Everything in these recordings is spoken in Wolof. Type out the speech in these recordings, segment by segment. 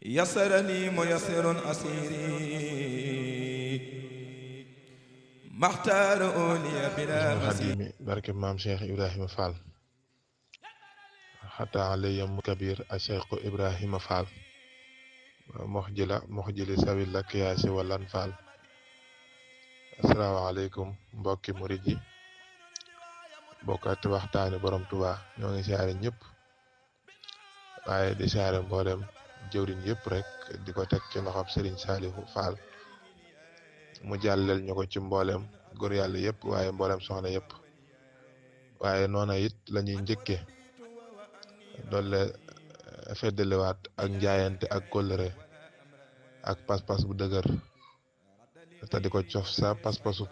يسرني ميسر أسيري مختار أولي بلا ismul مسير xadimi barke maam Cheikh Ibrahima Fall xata alayam kabir a Cheikh Ibrahima Fall mox jili sawi la kiyaasi walan Fall. asalaamaaleykum mbokki murid yi bokkati waxtaani borom Tuubaa ñoo ngi siyaare ñëpp waaye di siyaare mboolem jëwriñ yëpp rek di ko teg ci loxob Serigne Saliou Fall mu jàllel ñu ko ci mboolem góor yàlla yëpp waaye mboolem soxna yëpp waaye noona it lañuy njëkke doole feddaliwaat ak njaayante ak kóllëre ak pas-pas bu dëgër te di ko cof sa pas-pasu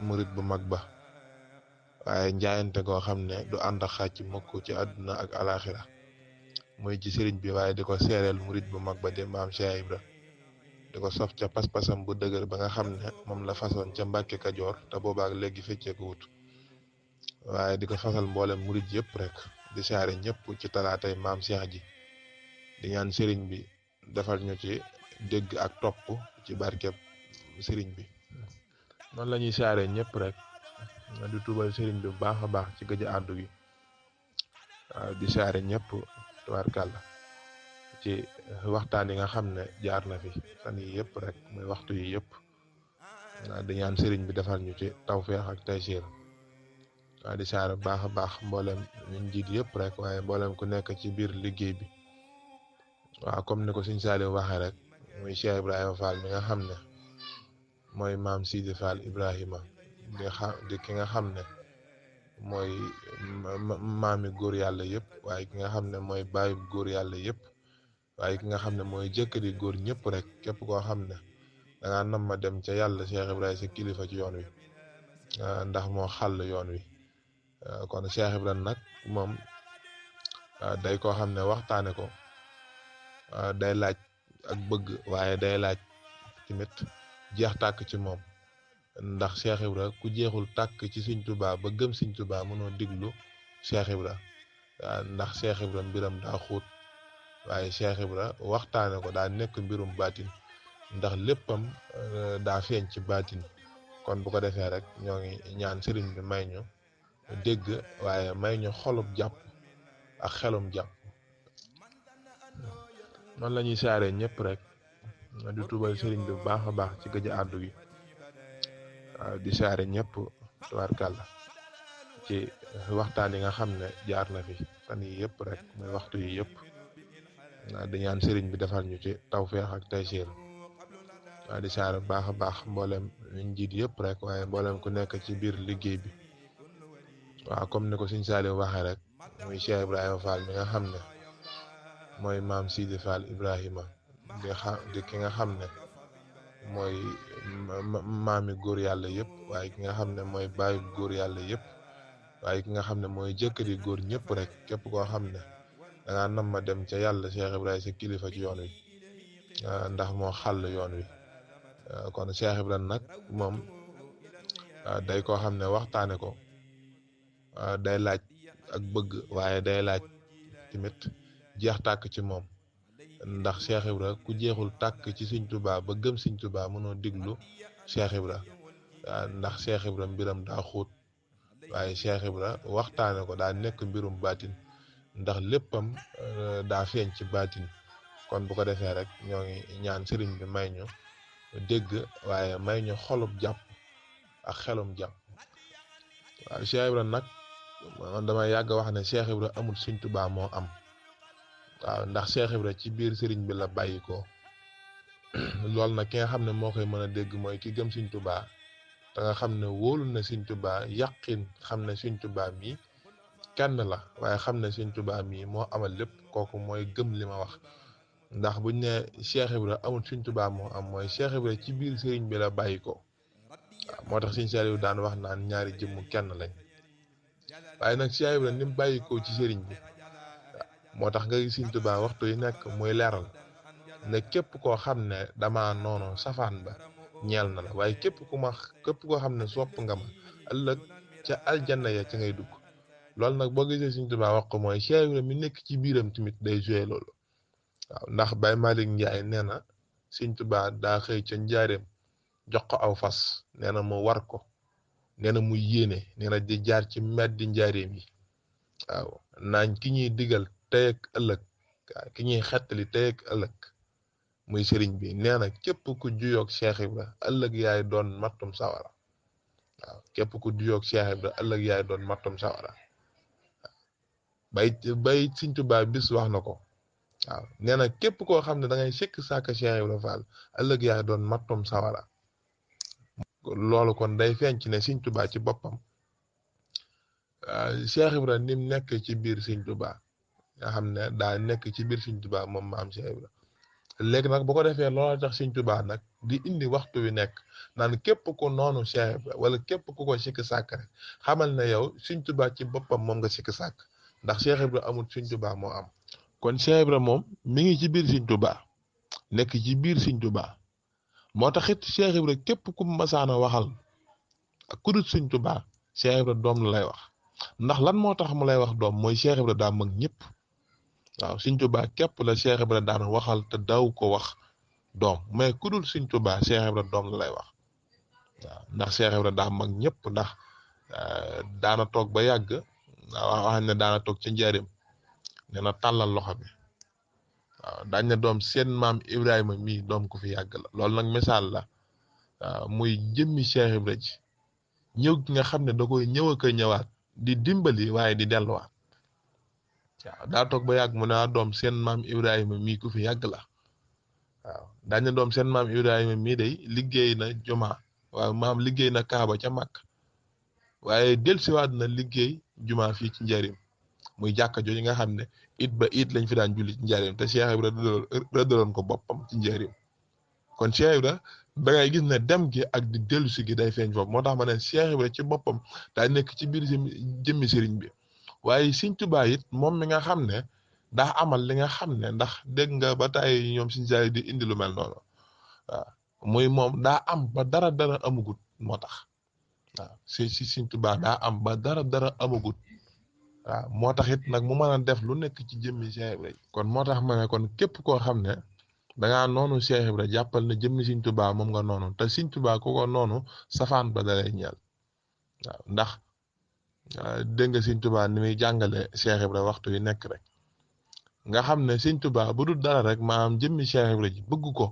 murit bu mag ba waaye njaayante goo xam ne du ànd ak xàcc mukk ci àdduna ak alaxira muy ci sëriñ bi waaye di ko seereel murit bu mag ba di maam Cheikh Ibra di ko sof ca pas-pasam bu dëgër ba nga xam ne moom la façon ca Mbàkke Kajoor te boobaak léegi fecceeku wut waaye di ko fasal mboolem murit yëpp rek di saare ñëpp ci talaatay maam Cheikh ji di ñaan sëriñ bi defal ñu ci dégg ak topp ci barkeb sëriñ bi noonu la ñuy saare ñëpp rek di tuubal sëriñ bi bu baax a baax ci gëj a àddu gi waaw di saare ñëpp tubaarkàlla ci waxtaan yi nga xam ne jaar na fi fan yi yëpp rek muy waxtu yi yëpp di ñaan sëriñ bi defal ñu ci tawfeex ak taysiir waaw di saare bu baax a baax mboolem ñu njiit yëpp rek waaye mboolem ku nekk ci biir liggéey bi waaw comme ni ko Sëriñ Saliou waxee rek muy Cheikh Ibrahima Fall mi nga xam ne mooy maam Sidi Fall Ibrahima di ki nga xam ne mooy maami góor yàlla yëpp waaye ki nga xam ne mooy baayu góor yàlla yëpp waaye ki nga xam ne mooy jëkkëri góor ñëpp rek képp koo xam ne dangaa nam ma dem ca yàlla Cheikh Ibrahima sa kilifa ci yoon wi ndax moo xàll yoon wi kon Cheikh Ibrahima nag moom day koo xam ne waxtaane ko day laaj ak bëgg waaye day laaj tamit jeex tàkk ci moom ndax Cheikh Ibra ku jeexul tàkk ci Sëriñ Tuubaa ba gëm Sëriñ Tuubaa mënoo diglu Cheikh Ibra ndax Cheikh Ibra mbiram daa xóot waaye Cheikh Ibra waxtaane ko daa nekk mbirum baatin ndax léppam daa feeñ ci baatin kon bu ko defee rek ñoo ngi ñaan sëriñ bi may ñu dégg waaye may ñu xolub jàpp ak xelum jàpp noonu la ñuy saaree ñëpp rek di tuubal sëriñ bi bu baax a baax ci gëj a àddu gi waaw di saare ñëpp tubaarkàlla ci waxtaan yi nga xam ne jaar na fi fan yi yëpp rek muy waxtu yi yëpp di ñaan sëriñ bi defal ñu ci tawfeex ak taysiir di saare bu baax a baax mboolem njiit yëpp rek waaye mboolem ku nekk ci biir liggéey bi waaw comme ni ko Sëriñ Saliou waxee rek muy Cheikh Ibrahima Fall mi nga xam ne mooy maam Sidi Fall Ibrahima di ki nga xam ne mooy maami góor yàlla yëpp waaye ki nga xam ne mooy baayu góor yàlla yëpp waaye ki nga xam ne mooy jëkkëri góor ñëpp rek képp koo xam ne dangaa nam ma dem ca yàlla Cheikh Ibrahima sa kilifa ci yoon wi ndax moo xàll yoon wi kon Cheikh Ibrahima nag moom day koo xam ne waxtaane ko day laaj ak bëgg waaye day laaj tamit jeex tàkk ci moom ndax Cheikh Ibra ku jeexul tàkk ci Sëriñ Tuubaa ba gëm Sëriñ Tuubaa mënoo diglu Cheikh Ibra ndax Cheikh Ibra mbiram daa xóot waaye Cheikh Ibra waxtaane ko daa nekk mbirum baatin ndax léppam daa feeñ ci baatin kon bu ko defee rek ñoo ngi ñaan sëriñ bi may ñu dégg waaye may ñu xolub jàpp ak xelum jàpp waaw Cheikh Ibra nag man dama yàgg wax ne Cheikh Ibra amul Sëriñ Tuubaa moo am waaw ndax Cheikh Ibra ci biir sëriñ bi la bàyyi ko loolu nag ki nga xam ne moo koy mën a dégg mooy ki gëm Sëriñ Tuubaa te nga xam ne wóolu na Sëriñ Tuubaa yàqin xam ne Sëriñ Tuubaa mii kenn la waaye xam ne Sëriñ Tuubaa mii moo amal lépp kooku mooy gëm li ma wax ndax buñ ne Cheikh Ibra amul Sëriñ Tuubaa moo am mooy Cheikh Ibra ci biir sëriñ bi la bàyyi ko waaw moo tax Sëriñ Saliou daan wax naan ñaari jëmm kenn lañ waaye nag Cheikh Ibra ni mu bàyyi ko ci sëriñ bi moo tax nga gis Sëriñ Tuubaa waxtu yi nekk muy leeral ne képp koo xam ne dama noonu safaan ba ñeel na la waaye képp koo xam ne sopp nga ma ëllëg ca aljanna ya ca ngay dugg loolu nag boo gisee Sëriñ Tuubaa wax ko mooy Cheikh Ibra mi nekk ci biiram tamit day joué loolu waaw ndax Baye Malick Ndiaye nee na Sëñ Tuubaa daa xëy ca njaareem jox ko aw fas nee na mu war ko nee na mu yéene nee na di jaar ci meddi njaareem yi waaw naañ ki ñuy digal tey ak ëllëg waaw ki ñuy xettali tey ak ëllëg muy sëriñ bi nee na képp ku juyoog Cheikh Ibra ëllëg yaay doon mattum sawara waaw képp ku juyoog Cheikh Ibra ëllëg yaay doon mattum sawara bay Sëñ Tuubaa bis wax na ko waaw nee na képp koo xam ne da ngay sikk sàkk Cheikh Ibra Fall ëllëg yaay doon mattum sawara loolu kon day feeñ ci ne Sëñ Tuubaa ci boppam Cheikh Ibra ni mu nekk ci biir Sëñ Tuubaa nga xam ne daa nekk ci biir Sëñ Tuubaa moom maam Cheikh Ibra léegi nag bu ko defee loola tax Sëñ Tuubaa nag di indi waxtu wi nekk naan képp ku noonu Cheikh Ibra wala képp ku ko sikk sàkk rek xamal ne yow Sëñ Tuubaa ci boppam moom nga sikk sàkk ndax Cheikh Ibra amul Sëñ Tuubaa moo am kon Cheikh Ibra moom mi ngi ci biir Sëñ Tuubaa nekk ci biir Sëñ Tuubaa moo tax it Cheikh Ibra képp ku masaana waxal ak ku dul Sëñ Tuubaa Cheikh Ibra doom la lay wax ndax lan moo tax mu lay wax doom mooy Cheikh Ibra daa mag ñëpp waaw Sëñ Tuubaa képp la Cheikh Ibra daan waxal te daw ko wax doom mais ku dul Sëñ Tuubaa Cheikh Ibra doom la lay wax waaw ndax Cheikh Ibra daa mag ñëpp ndax daana toog ba yàgg wax ne daana toog ca njaareem nee na tàllal loxo bi waaw daañ ne doom seen maam Ibrahima mii doom ko fi yàgg la loolu nag misaal la waaw muy jëmmi Cheikh Ibra ji ñëw gi nga xam ne da koy ñëw ak a ñëwaat di dimbali waaye di delluwaat waaw daa toog ba yàgg mu ne doom seen maam Ibrahima mii ku fi yàgg la waaw daañ ne doom seen maam Ibrahima mii day liggéey na juma waaw maam liggéey na Kaaba ca Makka waaye dellusiwaat na liggéey juma fii ci njaareem muy jàkka jooju nga xam ne it ba it lañ fi daan julli ci njaareem te Cheikh Ibra rëddaloon ko boppam ci njaareem kon Cheikh Ibra da ngay gis ne dem gi ak di dellu si gi day feeñ foofu moo tax ma ne Cheikh Ibra ci boppam daa nekk ci biir jëmmi sëriñ bi waaye Sëñ Tuubaa it moom mi nga xam ne daa amal li nga xam ne ndax dégg nga ba tey ñoom Sëñ Saaliw di indi lu mel noonu waaw muy moom daa am ba dara amagut moo tax waaw si Sëñ Tuubaa daa am ba dara amagut waaw moo tax it nag mu mën a def lu nekk ci jëmmi Cheikh Ibra kon moo tax ma ne kon képp koo xam ne dangaa noonu Cheikh Ibra jàppal ne jëmmi Sëñ Tuubaa moom nga noonu te Sëñ Tuubaa ku ko noonu safaan ba dalay ñeel waaw ndax dégg nga Sëñ Tuubaa ni muy jàngale Cheikh Ibra waxtu yi nekk rek nga xam ne Sëñ Tuubaa bu dul dara rek maanaam jëmmi Cheikh Ibra ji bëgg ko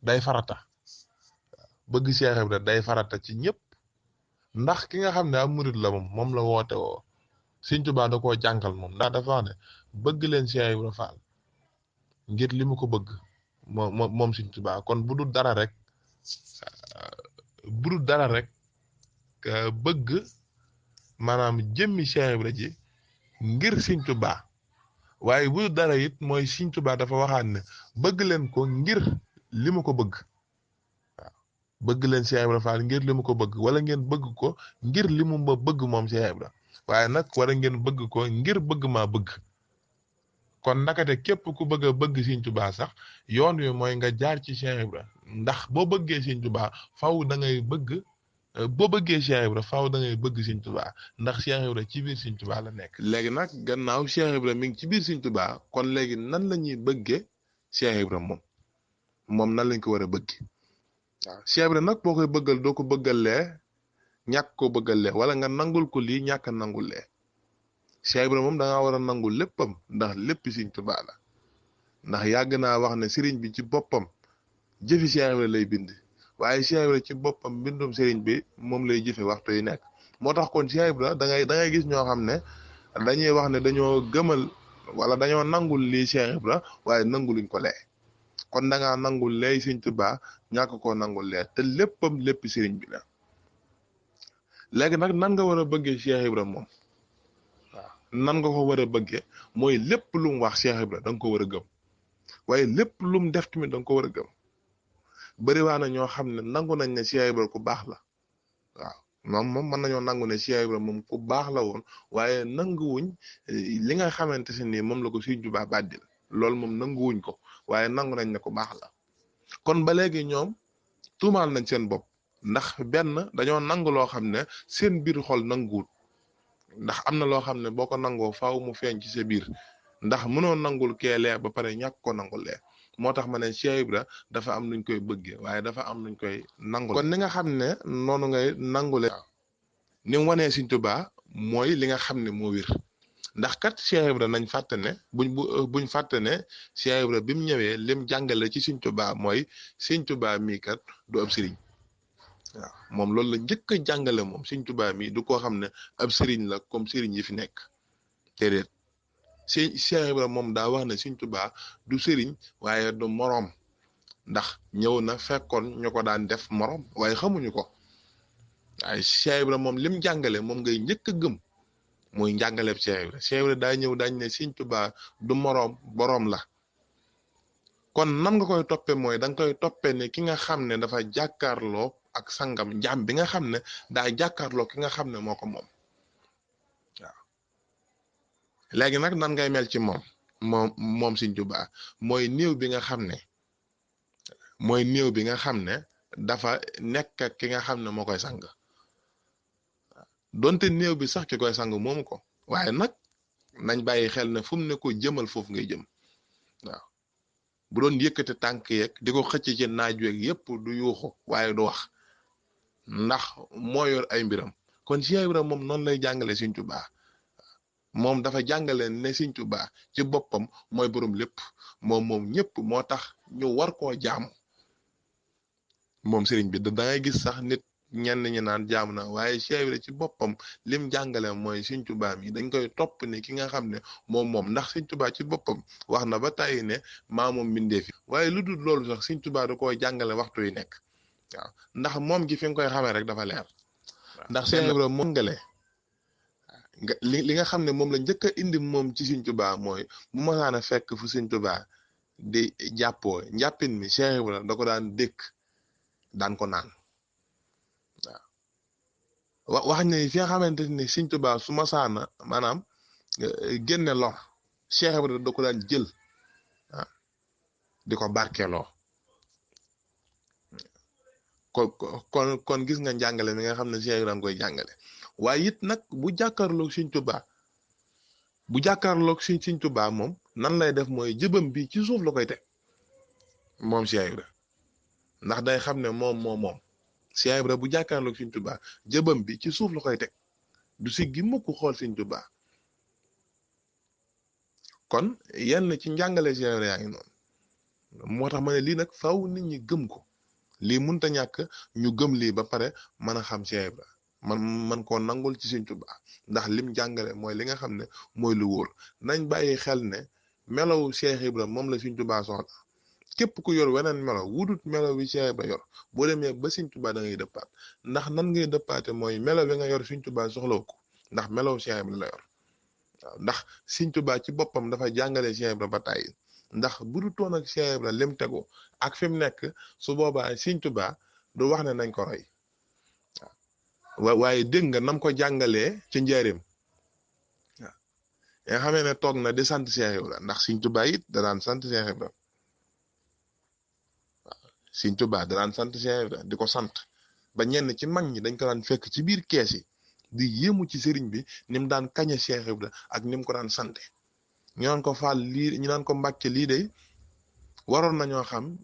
day farata bëgg Cheikh Ibra day farata ci ñëpp ndax ki nga xam ne am murid la moom la woote woo Sëñ Tuubaa da koo jàngal moom ndax dafa wax ne bëgg leen Cheikh Ibra Fall ngir li mu ko bëgg moom Sëñ Tuubaa kon bu dul dara rek bëgg maanaam jëmmi Cheikh Ibra ji ngir Sëñ Tuubaa waaye bu dul dara it mooy Sëñ Tuubaa dafa waxaat ne bëgg leen ko ngir li mu ko bëgg waaw bëgg leen Cheikh Ibra Fall ngir li mu ko bëgg wala ngeen bëgg ko ngir li mu ma bëgg moom Cheikh Ibra waaye nag wala ngeen bëgg ko ngir bëgg maa bëgg kon nakate képp ku bëgg a bëgg Sëñ Tuubaa sax yoon wi mooy nga jaar ci Cheikh Ibra ndax boo bëggee Sëñ Tuubaa faw da ngay bëgg boo bëggee Cheikh Ibra faw da ngay bëgg Sëñ Tuubaa ndax Cheikh Ibra ci biir Sëñ Tuubaa la nekk. léegi nag gannaaw Cheikh Ibra mi ngi ci biir Sëñ Tuubaa kon léegi nan la ñuy bëggee Cheikh Ibra moom nan lañ ko war a bëgge waaw Cheikh Ibra nag boo koy bëggal doo ko bëggalee ñàkk ko bëggalee wala nga nangul ko lii ñàkk a nangul lee Cheikh Ibra moom da ngaa war a nangul léppam ndax lépp Sëñ Tuubaa la ndax yàgg naa wax ne sëriñ bi ci boppam jëfi Cheikh Ibra lay bind waaye Cheikh Ibra ci boppam mbindum sëriñ bi moom lay jëfe waxtu yi nekk moo tax kon Cheikh Ibra da ngay gis ñoo xam ne dañuy wax ne dañoo gëmal wala dañoo nangul lii Cheikh Ibra waaye nanguluñ ko lee kon da ngaa nangul lee Sëñ Tuubaa ñàkk koo nangul lee te léppam lépp sëriñ bi la léegi nag nan nga war a bëggee Cheikh Ibra moom waaw nan nga ko war a bëggee mooy lépp lu mu wax Cheikh Ibra da nga ko war a gëm waaye lépp lu mu def tamit da nga ko war a gëm bëriwaa na ñoo xam ne nangu nañ ne Cheikh Ibra ku baax la waaw moom mën nañoo nangu ne Cheikh Ibra moom ku baax la woon waaye nanguwuñ li nga xamante si nii moom la ko Sëñ Tuubaa bàddil loolu moom nanguwuñ ko waaye nangu nañ ne ku baax la kon ba léegi ñoom tuumaal nañ seen bopp ndax benn dañoo nangu loo xam ne seen biir xol nanguwut ndax am na loo xam ne boo ko nangoo faaw mu feeñ ci sa biir ndax mënoo nangul keelee ba pare ñàkk ko nangul lee moo tax ma ne Cheikh Ibra dafa am nuñ koy bëggee waaye dafa am nuñ koy nangul kon ni nga xam ne noonu ngay nangule ni mu wanee Sëñ Tuubaa mooy li nga xam ne moo wér ndax kat Cheikh Ibra nañ fàtte ne buñ fàtte ne Cheikh Ibra bi mu ñëwee lim jàngale ci Sëñ Tuubaa mooy Sëñ Tuubaa mii kat du ab sëriñ waaw moom loolu la njëkk a jàngale moom Sëñ Tuubaa mii du koo xam ne ab sëriñ la comme sëriñ yi fi nekk déedéet Cheikh Ibra moom daa wax ne Sëñ Tuubaa du sëriñ waaye du moroom ndax ñëw na fekkoon ñu ko daan def moroom waaye xamuñu ko waaye Cheikh Ibra moom lim jàngale moom ngay njëkk a gëm muy njàngaleeb Cheikh Ibra Cheikh Ibra daa ñëw dañ ne Sëñ Tuubaa du moroom boroom la kon nan nga koy toppe mooy da nga koy toppe ne ki nga xam ne dafa jàkkaarloo ak sangam jaam bi nga xam ne daa jàkkaarloo ki nga xam ne moo ko moom waaw léegi nag nan ngay mel ci moom Sëñ Tuubaa mooy néew bi nga xam ne dafa nekk ak ki nga xam ne moo koy sang donte néew bi sax ki koy sang moomu ko waaye nag nañ bàyyi xel ne fu mu ne ko jëmal foofu ngay jëm waaw bu doon yëkkate tànk yeeg di ko xëcc ci naaj weeg yépp du yuuxu waaye du wax ndax moo yor ay mbiram kon Cheikh Ibra moom noonu lay jàngale Sëñ Tuubaa moom dafa jàngale ne Sëñ Tuubaa ci boppam mooy borom lépp moom ñëpp moo tax ñu war koo jaamu moom sëriñ bi da ngay gis sax nit ñenn ñi naan jaamu na waaye Cheikh Ibra ci boppam lim jàngale mooy Sëñ Tuubaa mi dañ koy topp ne ki nga xam ne moom ndax Sëñ Tuubaa ci boppam wax na ba tàyyi ne maa moom mbindeef yi waaye lu dul loolu sax Sëñ Tuubaa da koy jàngale waxtu yi nekk waaw ndax moom gi fi nga koy xamee rek dafa leer ndax Cheikh Ibra moom ngale li nga xam ne moom la njëkk a indi moom ci Sëñ Tuubaa mooy bu masaan a fekk fu Sëñ Tuubaa di jàppoo njàppin mi Cheikh Ibra da ko daan dékk daan ko naan waaw wax ne fi nga xamante ni Sëñ Tuubaa su masaana maanaam génne lor Cheikh Ibra da ko daan jël di ko barkeeloo kon gis nga njàngale mi nga xam ne Cheikh Ibra koy jàngale waaye it nag bu jàkkaarloog Sëñ Tuubaa moom nan lay def mooy jëbam bi ci suuf la koy teg moom Cheikh Ibra ndax day xam ne moom Cheikh Ibra bu jàkkaarloog Sëñ Tuubaa jëbam bi ci suuf la koy teg du siggi mukk xool Sëñ Tuubaa kon yenn ci njàngale Cheikh Ibra yaa ngi noonu moo tax ma ne lii nag faaw nit ñi gëm ko lii mënta ñàkk ñu gëm lii ba pare mën a xam Cheikh Ibra man koo nangul ci Sëñ Tuubaa ndax lim jàngale mooy li nga xam ne mooy lu wóor nañ bàyyi xel ne melaw Cheikh Ibra moom la Sëñ Tuubaa soxla képp ku yor weneen melo wudut melo wi Cheikh Ibra yor boo demee ba Sëñ Tuubaa da ngay dëppaat ndax nan ngay dëppaate mooy melo bi nga yor Sëñ Tuubaa soxlaw ko ndax melaw Cheikh Ibra la yor waaw ndax Sëñ Tuubaa ci boppam dafa jàngale Cheikh Ibra ba tàyyi ndax bu du toon ak Cheikh Ibra lim tegu ak fi mu nekk su boobaa Sëñ Tuubaa du wax ne nañ ko roy waaw waaye dégg nga nam ko jàngalee ci njaareem waaw nga xamee ne toog na di sant Cheikh Ibra ndax Sëñ Tuubaa it da daan sant Cheikh Ibra Sëñ Tuubaa da daan sant Cheikh Ibra di ko sant ba ñenn ci mag ñi dañ ko daan fekk ci biir kees yi di yéemu ci sëriñ bi ni mu daan kañe Cheikh Ibra ak ni mu ko daan sante ñu naan ko Faal lii ñu naan ko Mbàkke lii de waroon nañoo xam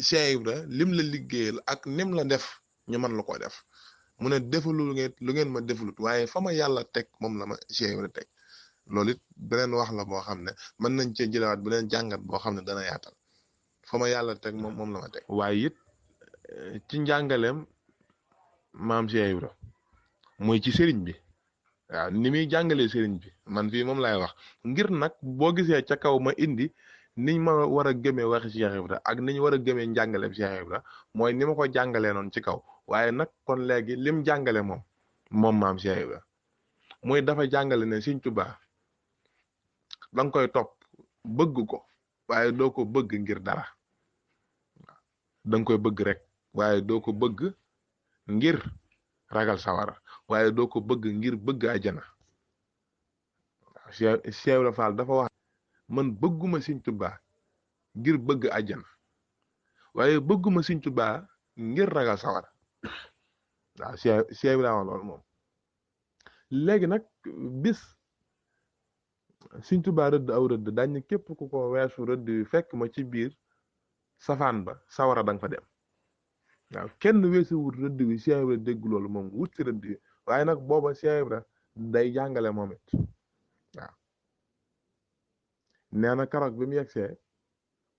Cheikh Ibra lim la liggéeyal ak nim la def ñu mën la ko def mu ne defalul lu ngeen ma defalut waaye fa ma yàlla teg moom la ma Cheikh Ibra teg loolu it beneen wax la boo xam ne mën nañ cee jëlewaat beneen jàngat boo xam ne dana yaatal fa ma yàlla teg moom la ma teg waaye it ci njàngaleem maam Cheikh Ibra mooy ci sëriñ bi waaw ni muy jàngalee sëriñ bi man fii moom lay wax ngir nag boo gisee ca kaw ma indi niñ ma war a gëmee waxi Cheikh Ibra ak niñ war a gëmee njàngaleem Cheikh Ibra mooy ni ma ko jàngalee noonu ci kaw waaye nag kon léegi lim jàngale moom maam Cheikh Ibra muy dafa jàngale ne Sëñ Tuubaa danga koy topp bëgg ko waaye doo ko bëgg ngir dara danga koy bëgg rek waaye doo ko bëgg ngir ragal sawara waaye doo ko bëgg ngir bëgg àjjana waaw Cheikh Ibra Fall dafa wax man bëgguma Sëñ Tuubaa ngir bëgg àjjana waaye bëgguma Sëñ Tuubaa ngir ragal sawara waaw Cheikh Ibra wax loolu moom léegi nag bis Sëriñ Tuubaa rëdd aw rëdd dañ ne képp ku ko weesu rëdd wi fekk ma ci biir safaan ba sawara da nga fa dem waaw kenn weesu wut rëdd wi Cheikh Ibra dégg loolu moom wut ci rëdd wi waaye nag booba Cheikh Ibra day jàngale moom it waaw nee na keroog bi mu yegsee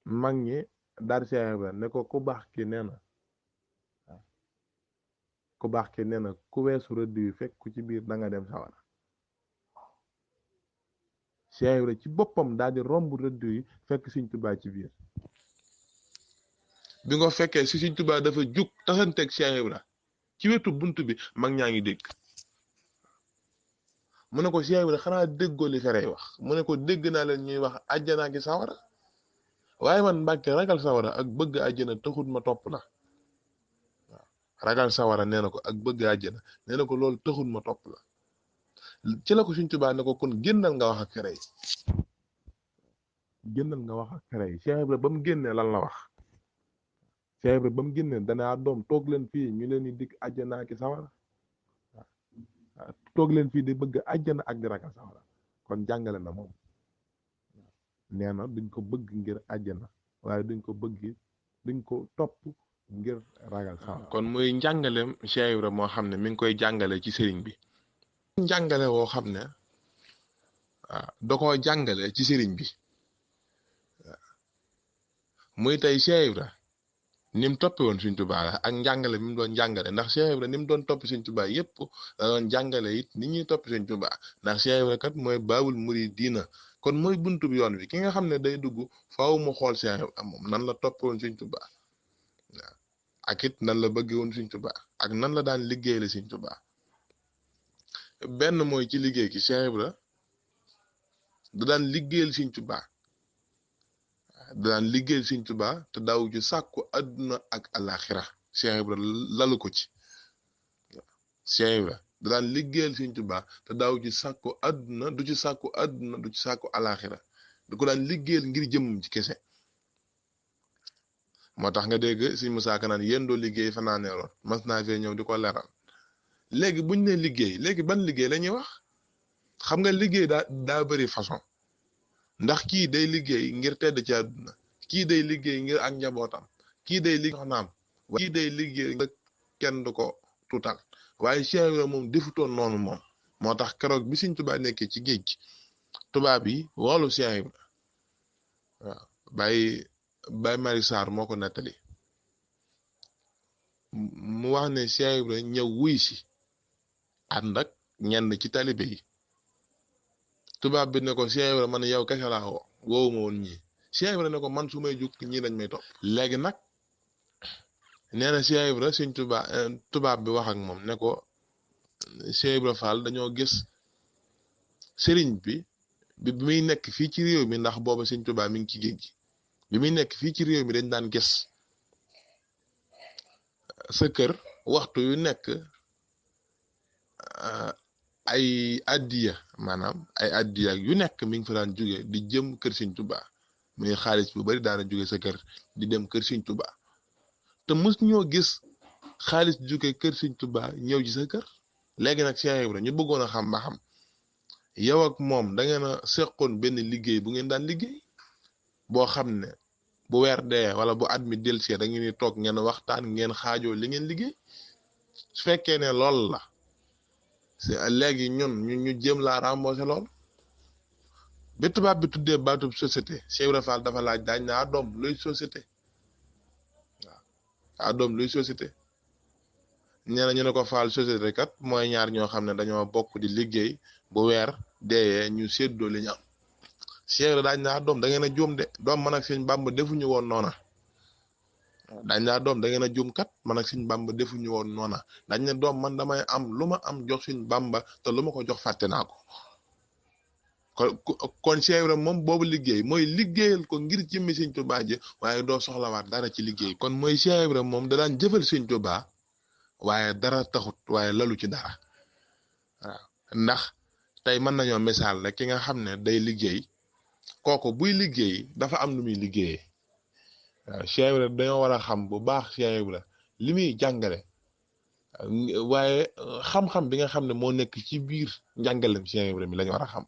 mag ñi daal Cheikh Ibra ne ko ku baax ki nee na waaw ku baax ki nee na ku weesu rëdd wi fekk ku ci biir da nga dem sawara Cheikh Ibra ci boppam daal di romb rëdd wi fekk Sëriñ Tuubaa ci biir bi nga fekkee si Sëriñ Tuubaa dafa jug tasanteeg Cheikh Ibra ci wetu bunt bi mag ñaa ngi dégg mu ne ko Cheikh Ibra xanaa déggoo li ferey wax mu ne ko dégg naa leen ñuy wax àjjanaa gi sawara waaye man Mbàkke ragal sawara ak bëgg àjjana taxut ma topp la waaw ragal sawara nee na ko ak bëgg àjjana nee na ko loolu taxut ma topp la ci la ko Sëriñ Tuubaa ne ko kon génnal nga wax ak fere yi génnal nga wax ak fere yi Cheikh Ibra ba mu génnee lan la wax Cheikh Ibra ba mu génnee danaa doom toog leen fii ñu leen di dikk àjjana ki sawara waaw toog leen fii di bëgg àjjana ak di ragal sawara kon jàngale na moom nee na duñ ko bëgg ngir àjjana waaye duñ ko bëgg duñ ko topp ngir ragal sawara kon muy njàngaleem Cheikh Ibra moo xam ne mi ngi koy jàngale ci sëriñ bi njàngale woo xam ne waaw da koo jàngale ci sëriñ bi muy tey Cheikh Ibra ni mu toppe woon Sëriñ Tuubaa la ak njàngale mi mu doon jàngale ndax Cheikh Ibra ni mu doon topp Sëriñ Tuubaa yépp da doon jàngale it ni ñuy topp Sëriñ Tuubaa ndax Cheikh Ibra kat mooy baabul muridiina kon mooy buntub yoon wi ki nga xam ne day dugg faaw mu xool Cheikh Ibra moom nan la toppe woon Sëriñ Tuubaa waaw ak it nan la bëgge woon Sëriñ Tuubaa ak nan la daan liggéey la Sëriñ Tuubaa benn mooy ci liggéey ki Cheikh Ibra da daan liggéeyal Sëriñ Tuubaa da daan liggéeyal Sëriñ Tuubaa te daaw ju sàkku àdduna ak alaxira Cheikh Ibra lalu ko ci Cheikh Ibra da daan liggéeyal Sëriñ Tuubaa te daaw ju sàkku àdduna du ci sàkku àdduna du ci sàkku alaxira da ko daan liggéeyal ngir jëmm ci kese moo tax nga dégg Sëriñ Musaa Ka naan yéen doo liggéey fanaaneeroon mas naa fee ñëw di ko leral léegi buñ ne liggéey léegi ban liggéey la ñuy wax xam nga liggéey daa bëri façon ndax kii day liggéey ngir tedd ci àdduna kii day liggéey ngir ak njabootam kii day liggéey soxnaam kii day liggéey ngir kenn du ko tuutal waaye Cheikh Ibra moom defutoon noonu moom moo tax keroog bi Sëriñ Tuubaa nekkee ci géej gi tubaab yi woolu Cheikh Ibra waaw Baye Mari Sarr moo ko nettali mu wax ne Cheikh Ibra ñëw wuy si ànd ak ñenn ci talibe yi tubaab bi ne ko Cheikh Ibra man yow kese laa woowu ma woon ñii Cheikh Ibra ne ko man su may jug ñii dañ may topp léegi nag nee na Cheikh Ibra Sëriñ tubaab bi wax ak moom ne ko Cheikh Ibra Fall dañoo gis sëriñ bi muy nekk fii ci réew mi ndax booba Sëriñ Tuubaa mi ngi ci géej gi bi muy nekk fii ci réew mi dañ daan gis sa kër waxtu yu nekk ay addiya maanaam ay addiya yu nekk mi ngi fa daan jóge di jëm kër Sëriñ Tuubaa muy xaalis bu bari daana jóge sa kër di dem kër Sëriñ Tuubaa te mës ñoo gis xaalis jóge kër Sëriñ Tuubaa ñëw ci sa kër léegi nag Cheikh Ibra ñu bëggoon a xam ba xam yow ak moom da ngeen a seqoon benn liggéey bu ngeen daan liggéey boo xam ne bu weer dee wala bu at mi delsee da ngeen di toog ngeen waxtaan ngeen xaajoo li ngeen liggéey su fekkee ne lool la léegi ñun ñu jéem laa remboursé lool bi tubaab bi tuddee baatub société Cheikh Ibra Fall dafa laaj daañ ne doom luy société waaw doom luy société nee na ñu ne ko Fall société kat mooy ñaar ñoo xam ne dañoo bokk di liggéey bu weer deeyee ñu séddoo li ñu am Cheikh Ibra daañ naa doom da ngeen a juum de doom man ak Sëñ Bàmba defuñu woon noona dañ naa doom da ngeen a juum kat man ak Sëñ Bàmba defuñu woon noona dañ ne doom man damay am lu ma am jox Sëñ Bàmba te lu ma ko jox fàtte naa ko kon Cheikh Ibra moom boobu liggéey mooy liggéeyal ko ngir jëmmi Sëñ Tuubaa ji waaye doo soxlawaat dara ci liggéey kon mooy Cheikh Ibra moom da daan jëfal Sëñ Tuubaa waaye dara taxut waaye lalu ci dara waaw ndax tey mën nañoo misaal rek ki nga xam ne day liggéey kooku buy liggéey dafa am lu muy liggéeyee waaw Cheikh Ibra dañoo war a xam bu baax Cheikh Ibra li muy jàngale waaye xam-xam bi nga xam ne moo nekk ci biir njàngalem Cheikh Ibra mi lañu war a xam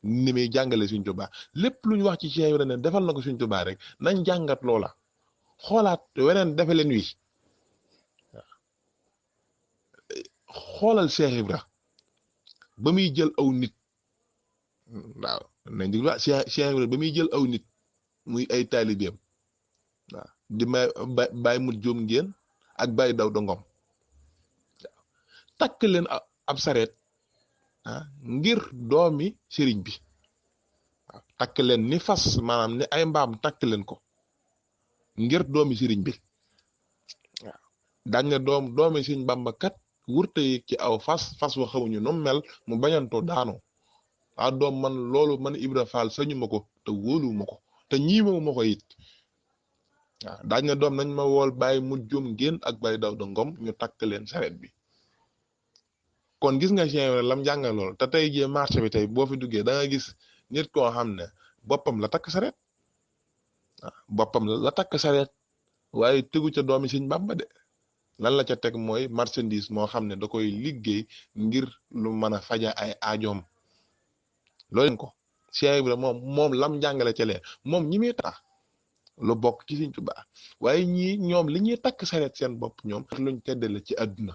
ni muy jàngale Sëñ Tuubaa lépp lu ñu wax ci Cheikh Ibra ne defal na ko Sëñ Tuubaa rek nañ jàngat loola xoolaat weneen defe leen wi xoolal Cheikh Ibra ba muy jël aw nit waaw nañ di wax Cheikh Ibra ba muy jël aw nit muy ay taalibeem waaw di may Baye Mut Jóom ngeen ak Baye Daw da Ngom takk leen ab sareet ngir doomi sëriñ bi waaw takk leen ni fas maanaam ni ay mbaam takk leen ko ngir doomi sëriñ bi waaw dañ ne doomi sëriñ Bàmba kat wurte yi ci aw fas wa xamuñu nu mel mu bañantoo daanu doom man loolu man Ibra Fall sañu ma ko te wóoluwuma ko te ñiimewu ma ko it waaw dañ ne doom nañ ma wool Baye Mut Jóom ngeen ak Baye Daw da Ngom ñu takk leen sareet bi kon gis nga Cheikh Ibra lam jàngal loolu te tey jii marché bi tey boo fi duggee da nga gis nit koo xam ne boppam la takk sareet boppam la takk sareet waaye tegu ca doomi Sëñ Bàmba de lan la ca teg mooy marchandise moo xam ne da koy liggéey ngir lu mën a faja ay aajoom loolu ko Cheikh Ibra moom lam jàngale ca lee moom ñi muy tax lu bokk ci Sëñ Tuubaa waaye ñii ñoom li ñuy takk sareet seen bopp ñoom luñ teddale ci àdduna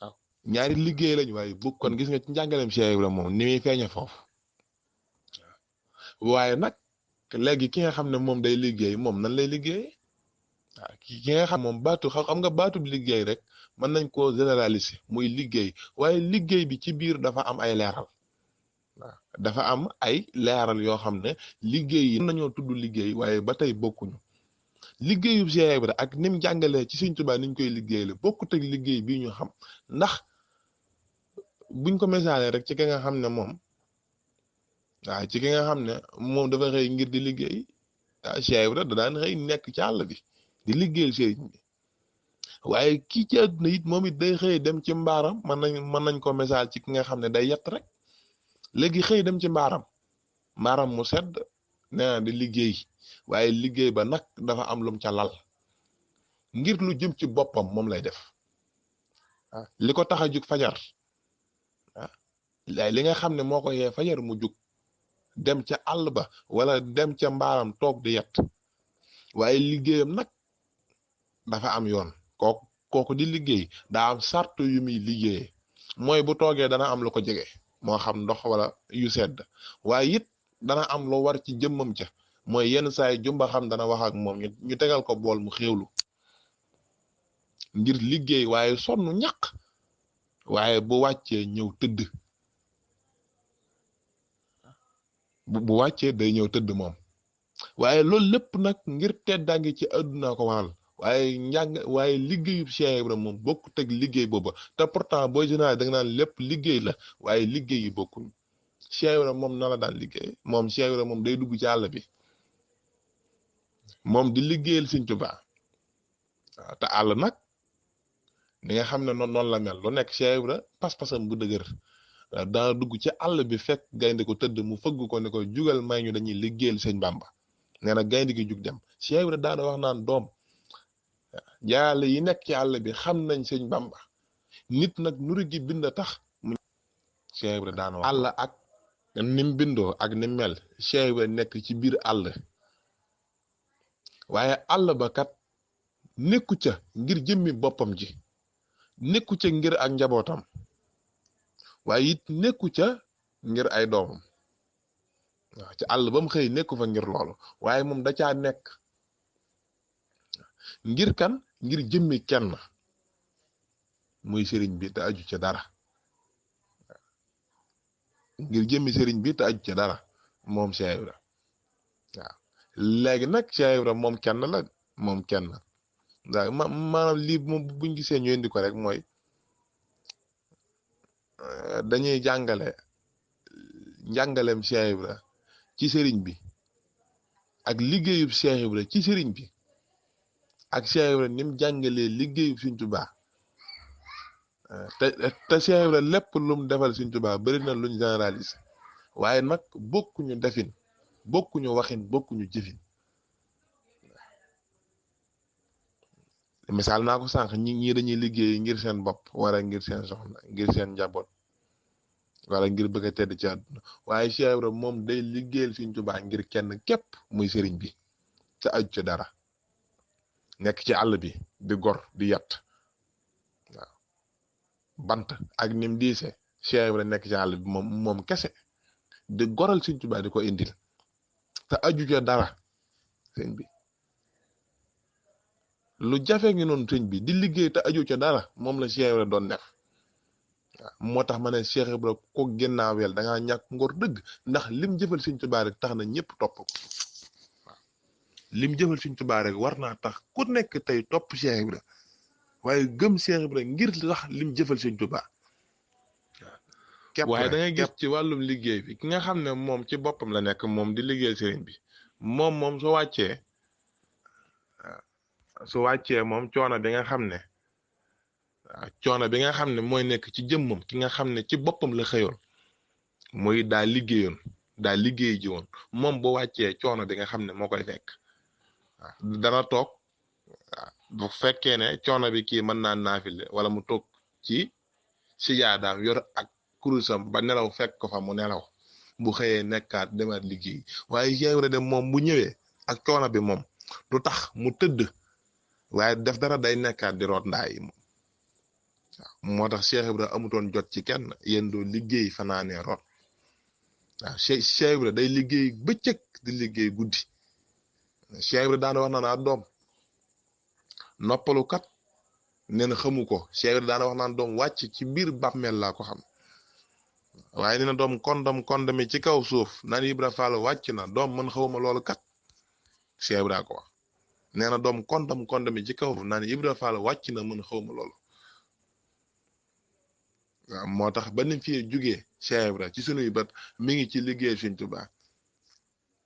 waaw ñaari liggéey lañ waaye bu kon gis nga ci njàngaleem Cheikh Ibra moom ni muy feeñe foofu waaye nag léegi ki nga xam ne moom day liggéey moom nan lay liggéey waaw ki nga xam moom xam nga baatub liggéey rek mën nañ koo généraliser muy liggéey waaye liggéey bi ci biir dafa am ay leeral waaw dafa am ay leeral yoo xam ne liggéey yi nañoo tudd liggéey waaye ba tey bokkuñu liggéeyub Cheikh Ibra ak ni mu jàngalee ci Sëñ Tuubaa niñ koy liggéey la bokkut ak liggéey bii ñu xam ndax buñ ko misaalee rek ci ki nga xam ne moom waaw ci ki nga xam ne moom dafa xëy ngir di liggéey Cheikh Ibra da daan xëy nekk ci àll bi di liggéeyal sëriñ bi waaye kii ci àdduna it moom it day xëy dem ci mbaaram mën nañ ko misaal ci ki nga xam ne day yett rek léegi xëy dem ci mbaaram mu sedd nee na di liggéey waaye liggéey ba nag dafa am lum ca lal ngir lu jëm ci boppam moom lay def li ko tax a jug fajar li nga xam ne moo ko yee fajar mu jug dem ca àll ba wala dem ca mbaaram toog di yett waaye liggéeyam nag dafa am yoon kooku di liggéey daa am sart yu muy liggéeyee mooy bu toogee dana am lu ko jege moo xam ndox wala yu sedd waaye it dana am lu war ci jëmmam ca mooy yenn saay jumba xam dana wax ak moom ñu tegal ko bool mu xéewlu ngir liggéey waaye sonn ñaq waaye bu wàccee ñëw tëdd bu wàccee day ñëw tëdd moom waaye loolu lépp nag ngir teddaangi ci àdduna ko waral waaye liggéeyub Cheikh Ibra moom bokkut ak liggéey booba te pourtant booy général da nga naan lépp liggéey la waaye liggéey yi bokkuñ Cheikh Ibra moom na la daan liggéey moom Cheikh Ibra moom day dugg ci àll bi moom di liggéeyal Sëñ Tuubaa waaw te àll nag ni nga xam ne noonu la mel lu nekk Cheikh Ibra pas-pasam bu dëgër dana dugg ci àll bi fekk gaynde ko tëdd mu fëgg ko ne ko jugal may ñu dañuy liggéeyal Sëñ Bàmba nee na gaynde gi jug dem Cheikh Ibra daana wax naan doom jaale yi nekk ci àll bi xam nañ Sëñ Bàmba nit nag nuru gi bind tax mu Cheikh Ibra daana wax àll ak nim bindoo ak nim mel Cheikh Ibra nekk ci biir àll waaye àll ba kat nekku ca ngir jëmmi boppam ji nekku ca ngir ak njabootam waaye it nekku ca ngir ay doomam waaw ci àll ba mu xëy nekku fa ngir loolu waaye moom da caa nekk ngir kan ngir jëmmi kenn muy sëriñ bi te aju ca dara ngir jëmmi sëriñ bi te aju ca dara moom Cheikh Ibra waaw léegi nag Cheikh Ibra moom kenn la moom kenn waaw maanaam lii moom buñ gisee ñu indi ko rek mooy dañuy njàngaleem Cheikh Ibra ci sëriñ bi ak liggéeyub Cheikh Ibra ci sëriñ bi ak Cheikh Ibra ni mu jàngalee liggéeyub Sëñ Tuubaa te Cheikh Ibra lépp lu mu defal Sëñ Tuubaa bari na luñ généralise waaye nag bokkuñu defin bokkuñu waxin bokkuñu jëfin misaal naa ko sànq ñi dañuy liggéey ngir seen bopp wala ngir seen soxna ngir seen njaboot wala ngir bëgg a tedd ci àdduna waaye Cheikh Ibra moom day liggéeyal Sëriñ Tuubaa ngir kenn képp muy sëriñ bi te aju ci dara nekk ci àll bi di gor di yat waaw bant ak nim diise Cheikh Ibra nekk ci àll bi moom kese di goral Sëriñ Tuubaa di ko indil te aju ca dara sëñ bi lu jafe ngi noonu sëñ bi di liggéey te aju ca dara moom la Cheikh Ibra doon def waaw moo tax ma ne Cheikh Ibra ko génnaaweel da ngaa ñàkk ngor dëgg ndax lim jëfal Sëriñ Tuubaa rek tax na ñëpp topp ko waaw lim jëfal Sëriñ Tuubaa rek war naa tax ku nekk tey topp Cheikh Ibra waaye gëm Cheikh Ibra ngir tax lim jëfal Sëriñ Tuubaa waaye da ngay gis ci wàllum liggéey bi ki nga xam ne moom ci boppam la nekk moom di liggéeyal sëriñ bi moom su wàccee moom coono bi nga xam ne coono bi nga xam ne mooy nekk ci jëmmam ki nga xam ne ci boppam la xëyoon muy daa liggéey ji woon moom bu wàccee coono bi nga xam ne moo koy fekk waaw dana toog bu fekkee ne coono bi kii mën naa naafile wala mu toog ci sijaadaam yor ak kurusam ba nelaw fekk ko fa mu nelaw bu xëyee nekkaat demaat liggéey waaye Cheikh Ibra dem moom bu ñëwee ak coono bi moom du tax mu tëdd waaye def dara day nekkaat di root ndaa yi moom waaw moo tax Cheikh Ibra amutoon jot ci kenn yéen doo liggéey fanaanee root waaw Cheikh Ibra day liggéey bëccëg di liggéey guddi Cheikh Ibra daana wax naa doom noppalu kat nee na xamu ko Cheikh Ibra daana wax naan doom wàcc ci biir bàmmeel laa ko xam waaye nee na doom kondami ci kaw suuf naan Ibra Fall wàcc na doom man xawma loolu kat Cheikh Ibra ko wax nee na doom kondami ci kaw naan Ibra Fall wàcc na man xawma loolu waaw moo tax ba ni fi jugee Cheikh Ibra ci sunuy bët mi ngi ci liggéey Sëriñ Tuubaa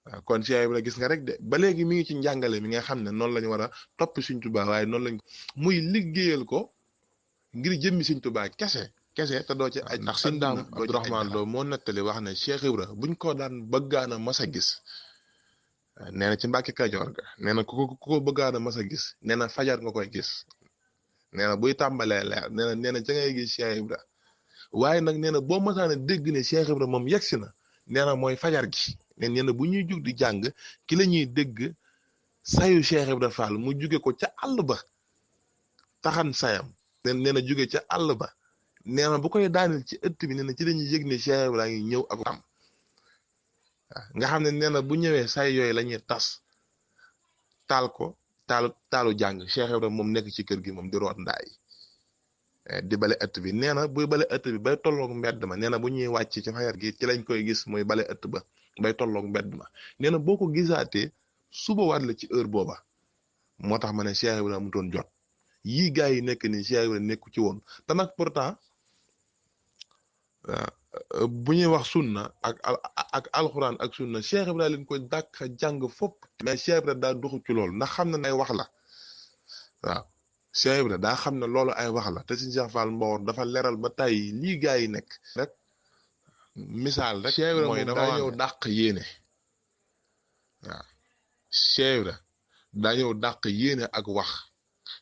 waaw kon Cheikh Ibra gis nga rek de ba léegi mi ngi ci njàngale mi nga xam ne noonu la ñu war a topp Sëriñ Tuubaa waaye noonu lañ muy liggéeyal ko ngir jëmmi Sëriñ Tuubaa kese te doo ci aj ndax sëñ Daam Abdourahmane Lo moo nettali wax ne Cheikh Ibra buñ ko daan bëggaana mas a gis nee na ci Mbàkke Kajoor ga nee na ku ko bëggaana mas a gis nee na fajar nga koy gis nee na buy tàmbalee leer nee na ca ngay gis Cheikh Ibra waaye nag nee na boo masaana dégg ne Cheikh Ibra moom yegsi na nee na mooy fajar gi nee na bu ñuy jug di jàng ki la ñuy dégg sayu Cheikh Ibra Fall mu juge ko ca àll ba taxan sayam nee na juge ca àll ba nee na bu koy daaneel ci ëtt bi nee na ci lañuy yëg ne Cheikh Ibra ngi ñëw ak am nga xam ne nee na bu ñëwee say yooyu la ñuy tas taal ko taalu jàng Cheikh Ibra moom nekk ci kër gi moom di root ndaay di bale ëtt bi nee na buy bale ëtt bi bay tolloog mbedd ma nee na bu ñuy wàcc ci fajar gi ci lañ koy gis muy bale ëtt ba bay tolloog mbedd ma nee na boo ko gisaatee suba waat la ci heure booba moo tax ma ne Cheikh Ibra amutoon jot yii gaa yi nekk ni Cheikh Ibra nekku ci woon te nag pourtant bu ñuy wax sunna ak alxuraan ak sunna Cheikh Ibra leen koy dàq jàng fopp mais Cheikh Ibra daa doxu ci loolu ndax xam na ay wax la waaw Cheikh Ibra daa xam ne loolu ay wax la te si Cheikh Fall Mbawar dafa leral ba tey lii gaa yi nekk rek misaal rek mooy daa ñëw dàq yéene waaw Cheikh Ibra daa ñëw dàq yéene ak wax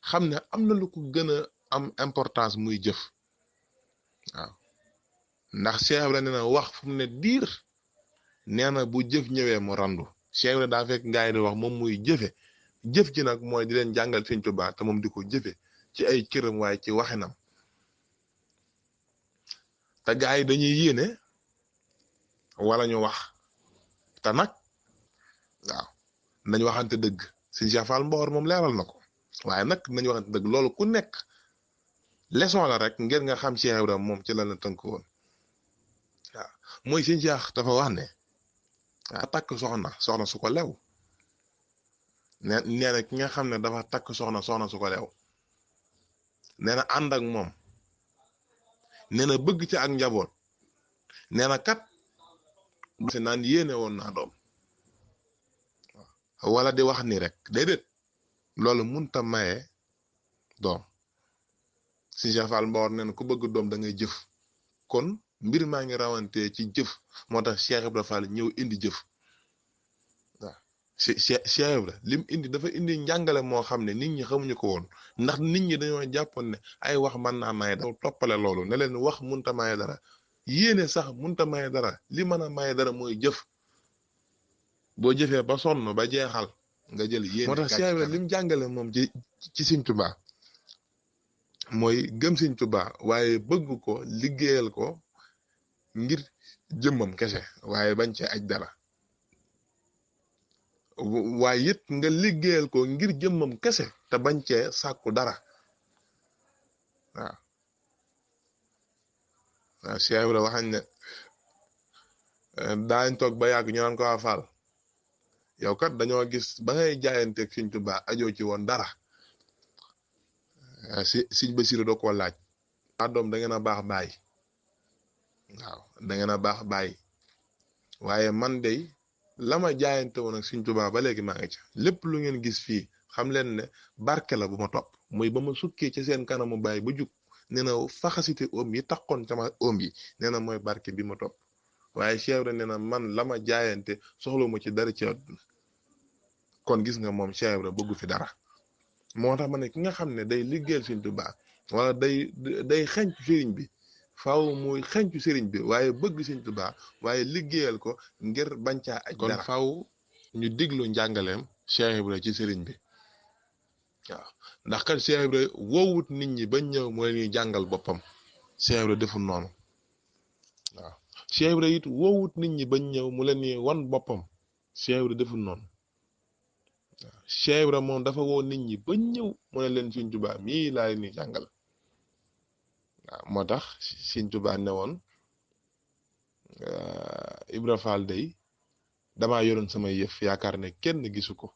xam ne am na lu ko gën a am importance muy jëf waaw ndax Cheikh Ibra nee na wax fu mu ne diir nee na bu jëf ñëwee mu randu Cheikh Ibra daa fekk gaa yi di wax moom muy jëfe jëf ji nag mooy di leen jàngal Sëriñ Tuubaa te moom di ko jëfe ci ay cëram waaye ci waxinam te gaa yi dañuy yéene wala ñu wax te nag waaw nañ waxante dëgg Sëriñ Cheikh Fall Mbawar moom leeral na ko waaye nag nañ waxante dëgg loolu ku nekk leçon la rek ngir nga xam Cheikh Ibra moom ci la la tënk woon waaw mooy Sëriñ Cheikh dafa wax ne takk soxna su ko lew nee na ki nga xam ne dafa takk soxna su ko lew nee na ànd ak moom nee na bëgg ci ak njaboot nee na kat si naan yéene woon naa doom wala di wax ni rek déedéet loolu munta maye doom Sëriñ Cheikh Fall Mbawar nee na ku bëgg doom da ngay jëf kon mbir maa ngi rawante ci jëf moo tax Cheikh Ibra Fall ñëw indi jëf waaw Cheikh Ibra lim indi dafa indi njàngale moo xam ne nit ñi xamuñu ko woon ndax nit ñi dañoo jàppoon ne ay wax mën naa maye dara toppale loolu ne leen wax munta maye dara yéene sax munta maye dara li mën a maye dara mooy jëf boo jëfee ba sonn ba jeexal nga jël yéene moo tax Cheikh Ibra lim jàngale moom ci Sëñ Tuubaa mooy gëm Sëñ Tuubaa waaye bëgg ko liggéeyal ko ngir jëmmam kese waaye bañ cee aj dara waaye it nga liggéeyal ko ngir jëmmam kese te bañ cee sàkku dara waaw waaw Cheikh Ibra waxañ ne daañ toog ba yàgg ñu naan ko waa Fall yow kat dañoo gis ba ngay jaayanteeg Sëñ Tuubaa ajoo ci woon dara Sëñ Basiru da koo laaj doom da ngeen a baax bàyyi waaw da ngeen a baax bàyyi waaye man de la ma jaayante woon ak Sëñ Tuubaa ba léegi maa ngi ca lépp lu ngeen gis fii xam leen ne barke la bu ma topp muy ba ma sukkee ci seen kanamu bàyyi ba jug nee na faxasite oom yi taxoon sama oom yi nee na mooy barke bi ma topp waaye Cheikh Ibra nee na man la ma jaayante soxla ma ci dara ci àdduna kon gis nga moom Cheikh Ibra bëggu fi dara moo tax ma ne ki nga xam ne day liggéeyal Sëñ Tuubaa wala day xencu sëriñ bi faaw muy xencu sëriñ bi waaye bëgg Sëñ Tuubaa waaye liggéeyal ko ngir bañ caa aj dara kon faaw ñu diglu njàngaleem Cheikh Ibra ci sëriñ bi waaw ndax kat Cheikh Ibra woowut nit ñi bañ ñëw mu leen ñuy jàngal boppam Cheikh Ibra deful noonu waaw Cheikh Ibra it woowut nit ñi bañ ñëw mu leen ñuy wan boppam Cheikh Ibra deful noonu waaw Cheikh Ibra moom dafa woo nit ñi bañ ñëw mu ne leen Sëñ Tuubaa mii laa leen di jàngal waaw moo tax Sëñ Tuubaa ne woon Ibra Fall day damaa yoroon sama yëf yaakaar ne kenn gisu ko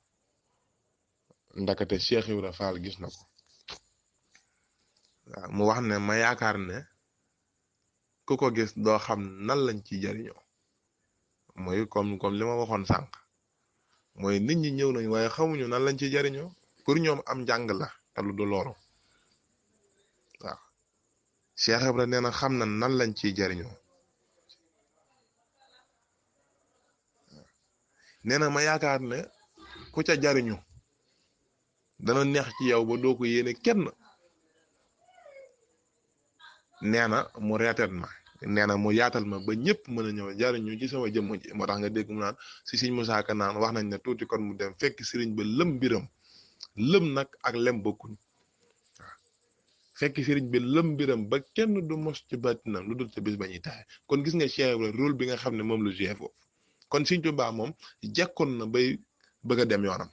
ndakate Cheikh Ibra Fall gis na ko waaw mu wax ne ma yaakaar ne ku ko gis doo xam nan lañ ci jariñoo mooy comme li ma waxoon sànq mooy nit ñi ñëw nañ waaye xamuñu nan lañ ci jariñoo pour ñoom am njàng la te lu du loolu waaw Cheikh Ibra nee na xam na nan lañ ciy jariñoo nee na ma yaakaar ne ku ca jariñu dana neex ci yow ba doo ko yéene kenn nee na mu reeteet ma nee na mu yaatal ma ba ñëpp mën a ñëw jariñu ci sama jëmm ji moo tax nga dégg mu naan si Sëñ Musaa Ka naan wax nañ ne tuuti kon mu dem fekk sëriñ ba lëm mbiram lëm nag ak lem bokkuñ waaw fekk sëriñ bi lëm mbiram ba kenn du mos ci bàttinam lu dul ca bis ba ñuy taxe kon gis nga Cheikh Ibra rôle bi nga xam ne moom lu joué foofu kon Sëñ Tuubaa moom jekkoon na bay bëgg a dem yoonam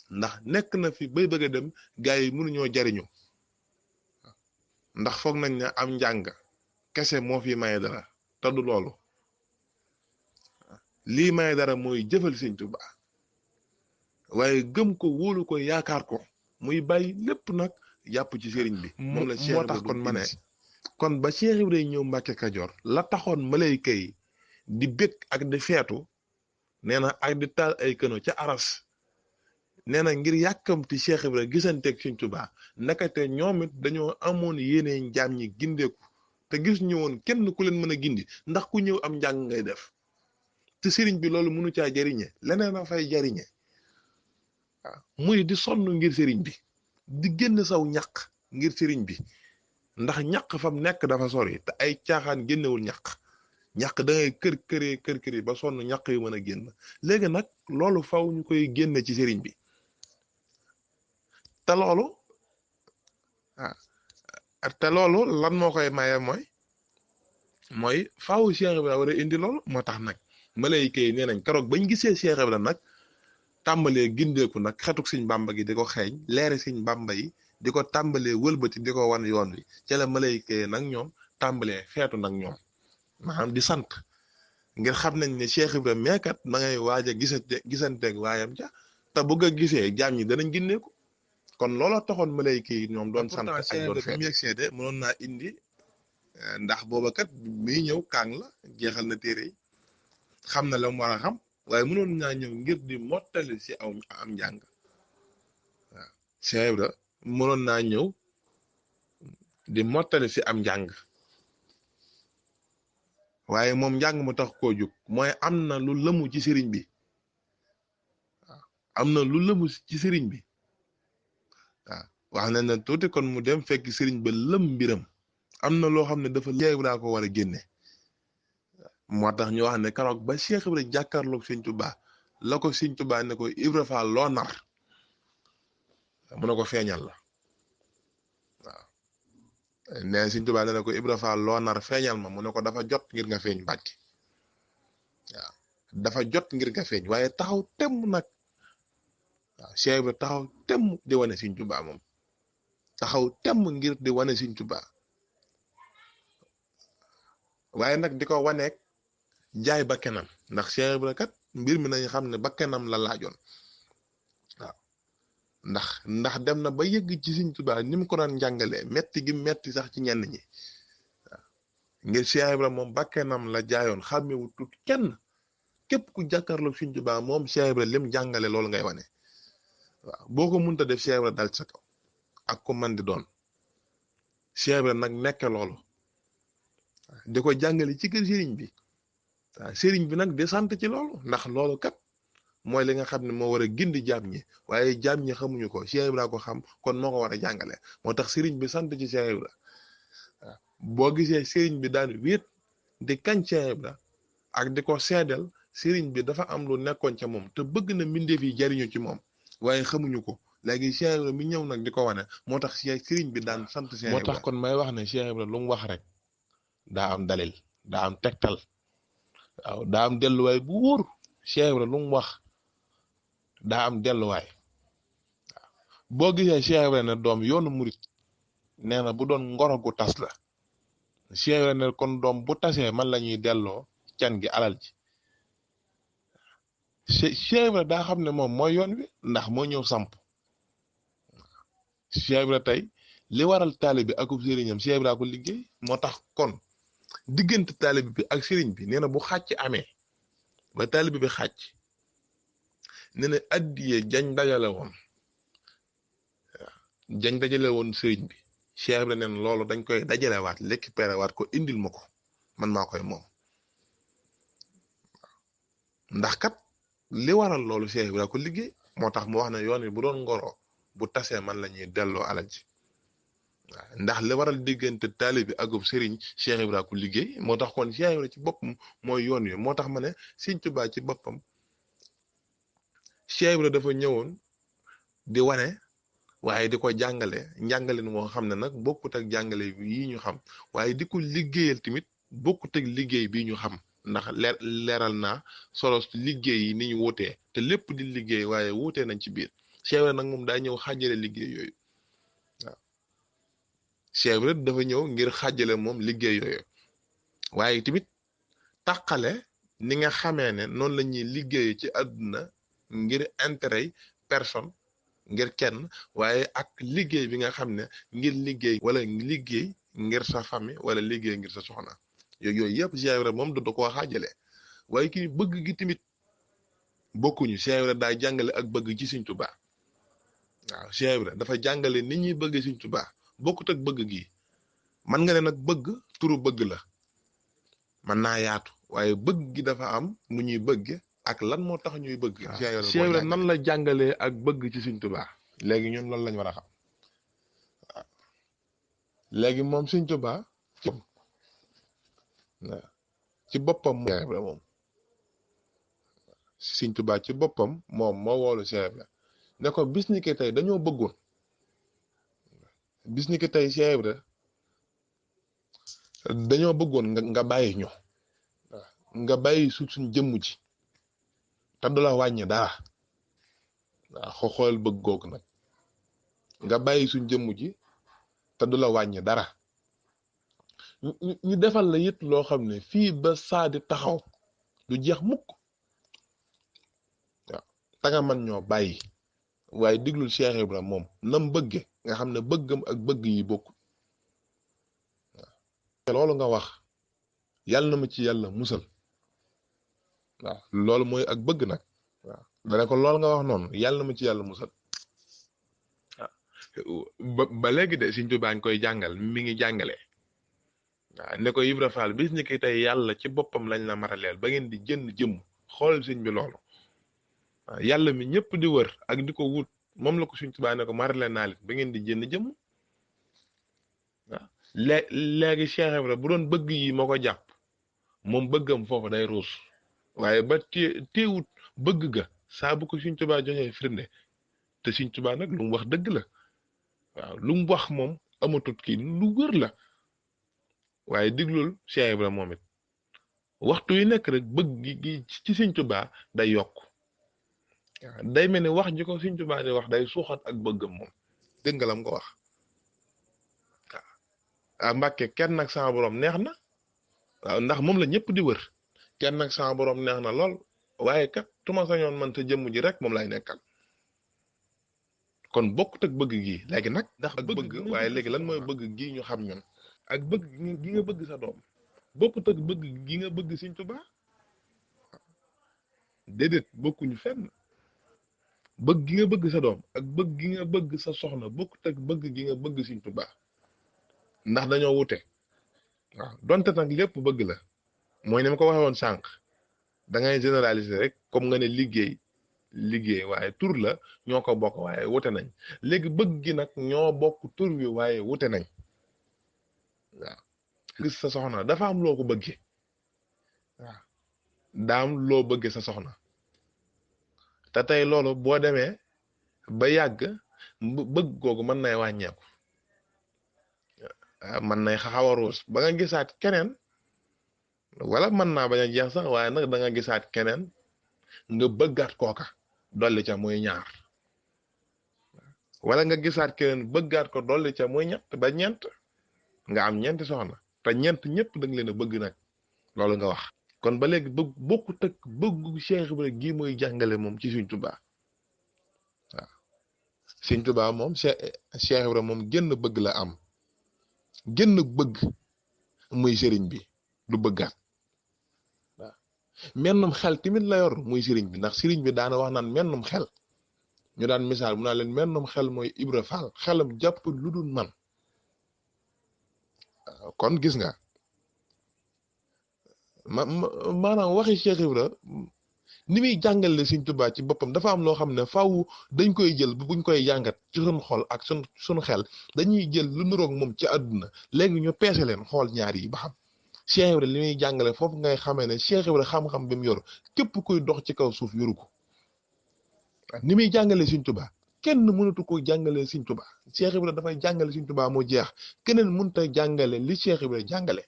ndax nekk na fi bay bëgg a dem gars yi mënuñoo jariñu ndax foog nañ ne am njàng kese moo fi maye dara te du loolu lii maye dara mooy jëfal Sëñ Tuubaa waaye gëm ko wóolu ko yaakaar ko muy bàyyi lépp nag yàpp ci sëriñ bi moom la Cheikh tax kon ma ne kon ba Cheikh Ibra ñëw Mbàkke Kajoor la taxoon malayka yi di bég ak di feetu nee na ak di taal ay këno ca aras nee na ngir yàkkamti Cheikh Ibra gisanteeg Sëñ Tuubaa nakate ñoom it dañoo amoon yéene njaam ñi gindeeku te gis ñu woon kenn ku leen mën a gindi ndax ku ñëw am njàng ngay def te sëriñ bi loolu mënu caa jariñe leneen a fay jariñe waaw muy di sonn ngir sëriñ bi di génn saw ñaq ngir sëriñ bi ndax ñaq fam nekk dafa sori te ay caaxaan génnewul ñaq da ngay kër këri ba sonn ñaq yu mën a génn léegi nag loolu faw ñu koy génne ci sëriñ bi te loolu te loolu lan moo koy maye mooy faaw Cheikh Ibra war a indi loolu moo tax nag malayka yi nee nañ keroog bañ gisee Cheikh Ibra nag tàmbalee gindeeku nag xetuk Sëñ Bàmba gi di ko xeeñ leeri Sëñ Bàmba yi di ko tàmbalee wëlbati di ko wan yoon wi ci la malayka yi nag ñoom tàmbalee feetu nag ñoom maanaam di sant ngir xam nañ ne Cheikh Ibra meekat ma ngay waaj a gisanteeg waayam ja te bëgg a gisee jaam ñi danañ ginneeku kon looloo taxoon malayka yi ñoom doon sant ak doon feet mu yegsee de mënoon naa indi ndax booba kat muy ñëw kaang la jeexal na téere yi xam na la mu war a xam waaye mënoon naa ñëw ngir di mottali si am njàng waaw Cheikh Ibra mënoon naa ñëw di mottali si am njàng waaye moom njàng mu tax koo jóg mooy am na lu lëmu ci sëriñ bi waaw am na lu lëmu ci sëriñ bi waaw wax nañ ne tuuti kon mu dem fekk sëriñ ba lëm mbiram am na loo xam ne dafa Cheikh Ibra ko war a génne moo tax ñu wax ne keroog ba Cheikh Ibra jàkkaarloog Sëñ Tuubaa la ko Sëñ Tuubaa ne ko Ibra Faal loo nar mu ne ko feeñal la waaw nee Sëñ Tuubaa ne ko Ibra Faal loo nar feeñal ma mu ne ko dafa jot ngir nga feeñ Mbàkke waaw dafa jot ngir nga feeñ waaye taxaw temm nag waaw Cheikh Ibra taxaw temm di wane Sëñ Tuubaa moom taxaw temm ngir di wane Sëñ Tuubaa waaye nag di ko waneeg jaay bakkenam ndax Cheikh Ibra kat mbir mi nañu xam ne bakkenam la laajoon waaw ndax dem na ba yëgg ci Sëñ Tuubaa ni mu ko daan njàngalee metti gi metti sax ci ñenn ñi waaw ngir Cheikh Ibra moom bakkenam la jaayoon xàmmewu tut kenn képp ku jàkkaarloog Sëñ Tuubaa moom Cheikh Ibra lim jàngale loolu ngay wane waaw boo ko mënta def Cheikh Ibra dal ci sa kaw ak ko man di doon Cheikh Ibra nag nekke loolu di ko jàngale ci kër sëriñ bi waaw sëriñ bi nag di sant ci loolu ndax loolu kat mooy li nga xam ne moo war a gindi jaam ñi waaye jaam ñi xamuñu ko Cheikh Ibra ko xam kon moo ko war a jàngale moo tax sëriñ bi sant ci Cheikh Ibra waaw boo gisee sëriñ bi daan wéet di kañ Cheikh Ibra ak di ko seedeel sëriñ bi dafa am lu nekkoon ca moom te bëgg na mbindeef yi jariñu ci moom waaye xamuñu ko léegi Cheikh Ibra mi ñëw nag di ko wane moo tax sëriñ bi daan sant Cheikh Ibra moo tax kon may wax ne Cheikh Ibra lu mu wax rek daa am dalil daa am tegtal waaw daa am delluwaay bu wóor Cheikh Ibra lu mu wax daa am delluwaay waaw boo gisee Cheikh Ibra ne doom yoonu murit nee na bu doon ngoro gu tas la Cheikh Ibra ne kon doom bu tasee man la ñuy delloo can gi alal ji Cheikh Ibra daa xam ne moom mooy yoon wi ndax moo ñëw samp Cheikh Ibra tey li waral taalibe bi akub sëriñam Cheikh Ibra ko liggéey moo tax kon diggante taalibe bi ak sëriñ bi nee na bu xàcc amee ba taalibe bi xàcc nee na addiye jañ dajale woon sëriñ bi Cheikh Ibra neen loolu dañ koy dajalewaat récupéré waat ko indil ma ko man maa koy moom ndax kat li waral loolu Cheikh Ibra ko liggéey moo tax mu wax ne yoon wi bu doon ngoro bu tasee man la ñuy delloo alal ji waaw ndax li waral diggante taalibe bi akub sëriñ Cheikh Ibra ko liggéey moo tax kon Cheikh Ibra ci boppam mooy yoon wi moo tax ma ne Sëñ Tuubaa ci boppam Cheikh Ibra dafa ñëwoon di wane waaye di ko jàngale njàngalin moo xam ne nag bokkut ak jàngale yi ñu xam waaye di ko liggéeyal tamit bokkut ak liggéey bi ñu xam ndax leeral naa solo liggéey yi ni ñu wutee te lépp di liggéey waaye wutee nañ ci biir Cheikh Ibra nag moom daa ñëw xàjjale liggéey yooyu waaw Cheikh Ibra dafa ñëw ngir xàjjale moom liggéey yooyu waaye tamit tàqale ni nga xamee ne noonu la ñuy liggéey ci àdduna ngir intérêt personne ngir kenn waaye ak liggéey bi nga xam ne ngir liggéey wala liggéey ngir sa famille wala liggéey ngir sa soxna yooyu yëpp Cheikh Ibra moom da koo xaajale waaye ki bëgg gi tamit bokkuñu Cheikh Ibra daa jàngale ak bëgg ci Sëñ Tuubaa waaw Cheikh Ibra dafa jàngale nit ñuy bëgg Sëñ Tuubaa bokkut ak bëgg gi man nga ne nag bëgg turu bëgg la man naa yaatu waaye bëgg gi dafa am mu ñuy bëgg ak lan moo tax ñuy bëgg Cheikh Ibra nan la jàngalee ak bëgg ci Sëñ Tuubaa léegi ñun loolu lañ war a xam waaw léegi moom Sëñ Tuubaa ci boppam moom Sëñ Tuubaa ci boppam moom moo woolu Cheikh Ibra ne ko bis ni ki tey dañoo bëggoon bis ni ki tey Cheikh Ibra dañoo bëggoon nga bàyyi ñu nga bàyyi suñ jëmm ji te du la wàññi dara waaw xool bëgg googu nag nga bàyyi suñ jëmm ji te du la wàññi dara ñu defal la it loo xam ne fii ba saa di taxaw du jeex mukk waaw ta nga man ñoo bàyyi waaye diglul Cheikh Ibra moom nam bëgge nga xam ne bëggam ak bëgg yi bokk waaw loolu nga wax yàlla na ma ci yàlla musal waaw loolu mooy ak bëgg nag waaw dana ko loolu nga wax noonu yàlla na ma ci yàlla musal waaw ba léegi de Sëñ Tuubaa ngi koy jàngal mi ngi jàngale waaw ne ko Ibra Fall bis ni ki tey yàlla ci boppam lañ la maraleel ba ngeen di jënd jëmm xool sëñ bi loolu waaw yàlla mi ñëpp di wër ak di ko wut moom la ko Sëñ Tuubaa ne ko marale naa leen ba ngeen di jënd jëmm waaw léegi Cheikh Ibra bu doon bëgg yi moo ko jàpp moom bëggam foofu day ruus waaye ba teewut bëgg ga saa bu ko Sëñ Tuubaa joxee firnde te Sëñ Tuubaa nag lu mu wax dëgg la waaw lu mu wax moom amatut kii lu wër la waaye diglul Cheikh Ibra moom it waxtu yu nekk rek bëgg gi ci Sëñ Tuubaa day yokk waaw day mel ni wax ji ko Sëñ Tuubaa di wax day suuxat ak bëggam moom dégg nga lam ko wax waaw ah Mbàkke kenn nag sama borom neex na waaw ndax moom la ñëpp di wër kenn nag sama borom neex na lool waaye kat tuma sañoon man te jëmm ji rek moom lay nekkal kon bokkut ak bëgg gi léegi nag ndax ak bëgg waaye léegi lan mooy bëgg gi ñu xam ñun ak bëgg gi nga bëgg sa doom bokkut ak bëgg gi nga bëgg Sëñ Tuubaa déedéet bokkuñu fenn bëgg gi nga bëgg sa doom ak bëgg gi nga bëgg sa soxna bokkut ak bëgg gi nga bëgg Sëñ Tuubaa ndax dañoo wute waaw donte nag lépp bëgg la mooy ni ma ko waxee woon sànq da ngay généraliser rek comme nga ne liggéey waaye tur la ñoo ko bokk waaye wute nañ léegi bëgg gi nag ñoo bokk tur wi waaye wute nañ waaw gis sa soxna dafa am loo ko bëggee waaw daam loo bëggee sa soxna te tey loolu boo demee ba yàgg bëgg googu mën nay wàññeeku mën nay xaw a ruus ba nga gisaat keneen wala mën naa bañ a jeex sax waaye nag da nga gisaat keneen nga bëggaat kooka dolli ca muy ñaar wala nga gisaat keneen bëggaat ko dolli ca muy ñett ba ñeent nga am ñeenti soxna te ñeent ñëpp da nga leen a bëgg nag loolu nga wax kon ba léegi bëgg bokkut ak bëggu Cheikh Ibra gii mooy jàngale moom ci Sëñ Tuubaa waaw Sëñ Tuubaa moom Cheikh Ibra moom génn bëgg la am génn bëgg muy sëriñ bi du bëggaat waaw mennum xel tamit la yor muy sëriñ bi ndax sëriñ bi daana wax naan mennum xel ñu daan misaal mu naa leen mennum xel mooy Ibra Faal xelam jàpp lu dul man kon gis nga maanaam waxi Cheikh Ibra ni muy jàngale Sëñ Tuubaa ci boppam dafa am loo xam ne faaw dañ koy jël buñ koy jàngat ci suñu xol ak suñu xel dañuy jël lu nuroog moom ci àdduna léegi ñu peese leen xool ñaar yi ba xam Cheikh Ibra li muy jàngale foofu ngay xamee ne Cheikh Ibra xam-xam bi mu yor képp kuy dox ci kaw suuf yoru ko ni muy jàngale Sëñ Tuubaa kenn mënatu ko jàngale Sëñ Tuubaa Cheikh Ibra dafay jàngale Sëñ Tuubaa moo jeex keneen mënut a jàngale li Cheikh Ibra jàngale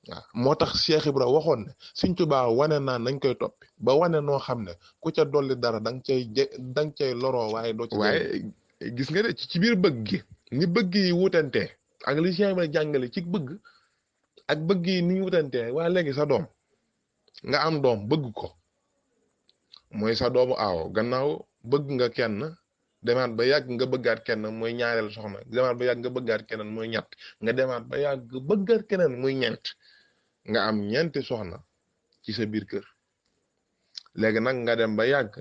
waaw moo tax Cheikh Ibra waxoon ne Sëñ Tuubaa wane naa nañ koy toppi ba wane noo xam ne ku ca dolli dara da nga cay loroo waaye doo ci waaye gis nga de ci biir bëgg gi ni bëgg yi wutantee ak li Cheikh Ibra jàngale ci bëgg ak bëgg yi ni ñu wutantee waaye léegi sa doom nga am doom bëgg ko mooy sa doomu aaw gannaaw bëgg nga kenn demaat ba yàgg nga bëggaat kenn mooy ñaareel soxna demaat ba yàgg nga bëggaat keneen muy ñett nga demaat ba yàgg bëggaat keneen muy ñeent nga am ñeenti soxna ci sa biir kër léegi nag nga dem ba yàgg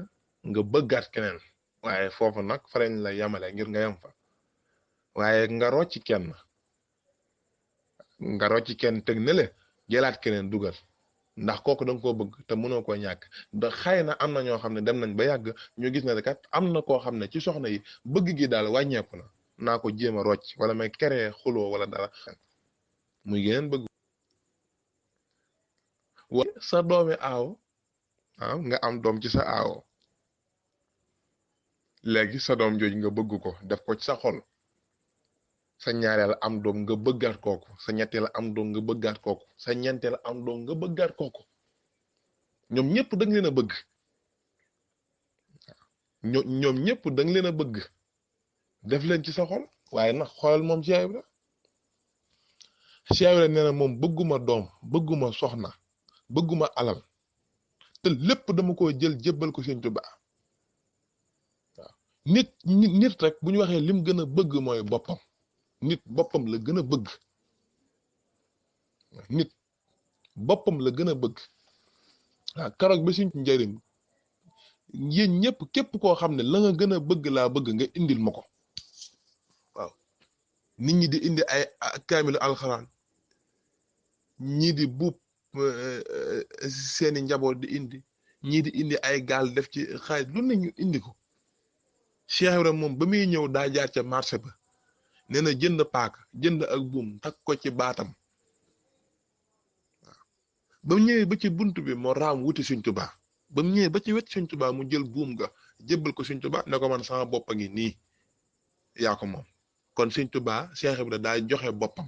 nga bëggaat keneen waaye foofu nag fa lañ la yamale ngir nga yem fa waaye nga rocci kenn teg ne le jëlaat keneen dugal ndax kooku da nga koo bëgg te mënoo koo ñàkk da xëy na am na ñoo xam ne dem nañ ba yàgg ñu gis ne kat am na koo xam ne ci soxna yi bëgg gi daal wàññeeku na naa ko jéem a rocc wala may keree xuloo wala dara muy geneen bëgg wala sa doomi aaw waaw nga am doom ci sa aawo léegi sa doom jooju nga bëgg ko def ko ci sa xol sa ñaareel am doom nga bëggaat kooku sa ñetteel am doom nga bëggaat kooku sa ñeenteel am doom nga bëggaat kooku ñoom ñëpp da nga leen a bëgg ñoom ñëpp da nga leen a bëgg def leen ci sa xol waaye nag xoolal moom Cheikh Ibra nee na moom bëgguma doom bëgguma soxna bëgguma alal te lépp dama ko jël jébbal ko Sëñ Tuubaa waaw nit rek bu ñu waxee lim gën a bëgg mooy boppam nit boppam la gën a bëgg nit boppam la gën a bëgg waaw karoog ba suñ njëriñ yéen ñëpp képp koo xam ne la nga gën a bëgg laa bëgg nga indil ma ko waaw nit ñi di indi ay kaamilu alxuraan ñii di buub seeni njaboot di indi ñii di indi ay gaal def ci xaalis lu ne ñu indi ko Cheikh Ibra moom ba muy ñëw daa jaar ca marché ba nee na jënd paaka jënd ak buum takk ko ci baatam waaw ba mu ñëwee ba ci buntu bi moo raam wuti Sëñ Tuubaa ba mu ñëwee ba ci wet Sëñ Tuubaa mu jël buum ga jébbal ko Sëñ Tuubaa ne ko man sama bopp a ngi nii yaa ko moom kon Sëñ Tuubaa Cheikh Ibra daa joxe boppam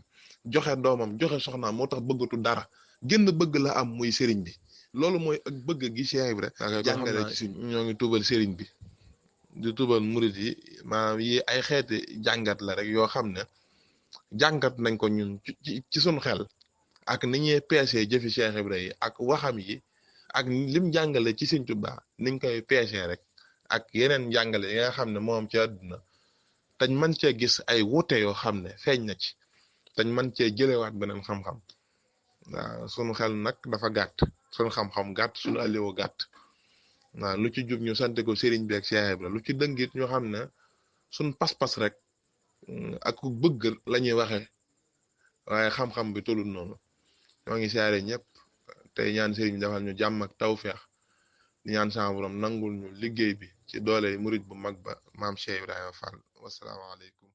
joxe doomam joxe soxnaam moo tax bëggatu dara gën bëgg la am muy sëriñ bi loolu mooy ak bëgg gi Cheikh Ibra jàngale ci suñ ñoo ngi tuubal sëriñ bi di tuubal murit yi maanaam yi ay xeeti jàngat la rek yoo xam ne jàngat nañ ko ñun ci suñ xel ak ni ñuy peesee jëfi Cheikh Ibra yi ak waxam yi ak lim jàngale ci Sëñ Tuubaa niñ koy peesee rek ak yeneen jàngale yi nga xam ne moom ci àdduna tañ mën cee gis ay wuute yoo xam ne feeñ na ci tañ mën cee jëlewaat beneen xam-xam waaw sunu xel nag dafa gàtt sunu xam-xam gàtt sunu alliwo gàtt waaw lu ci jub ñu sante ko sëriñ bi ak Cheikh Ibra lu ci dëngit ñu xam ne sunu pas-pas rek ak ku bëgg la ñuy waxe waaye xam-xam bi tolul noonu ñoo ngi siyaare ñëpp tey ñaan sëriñ bi defal ñu jàmm ak tawfeex di ñaan sama borom nangul ñu liggéey bi ci doole murit bu mag ba maam Cheikh Ibrahima Fall wasalaamaaleykum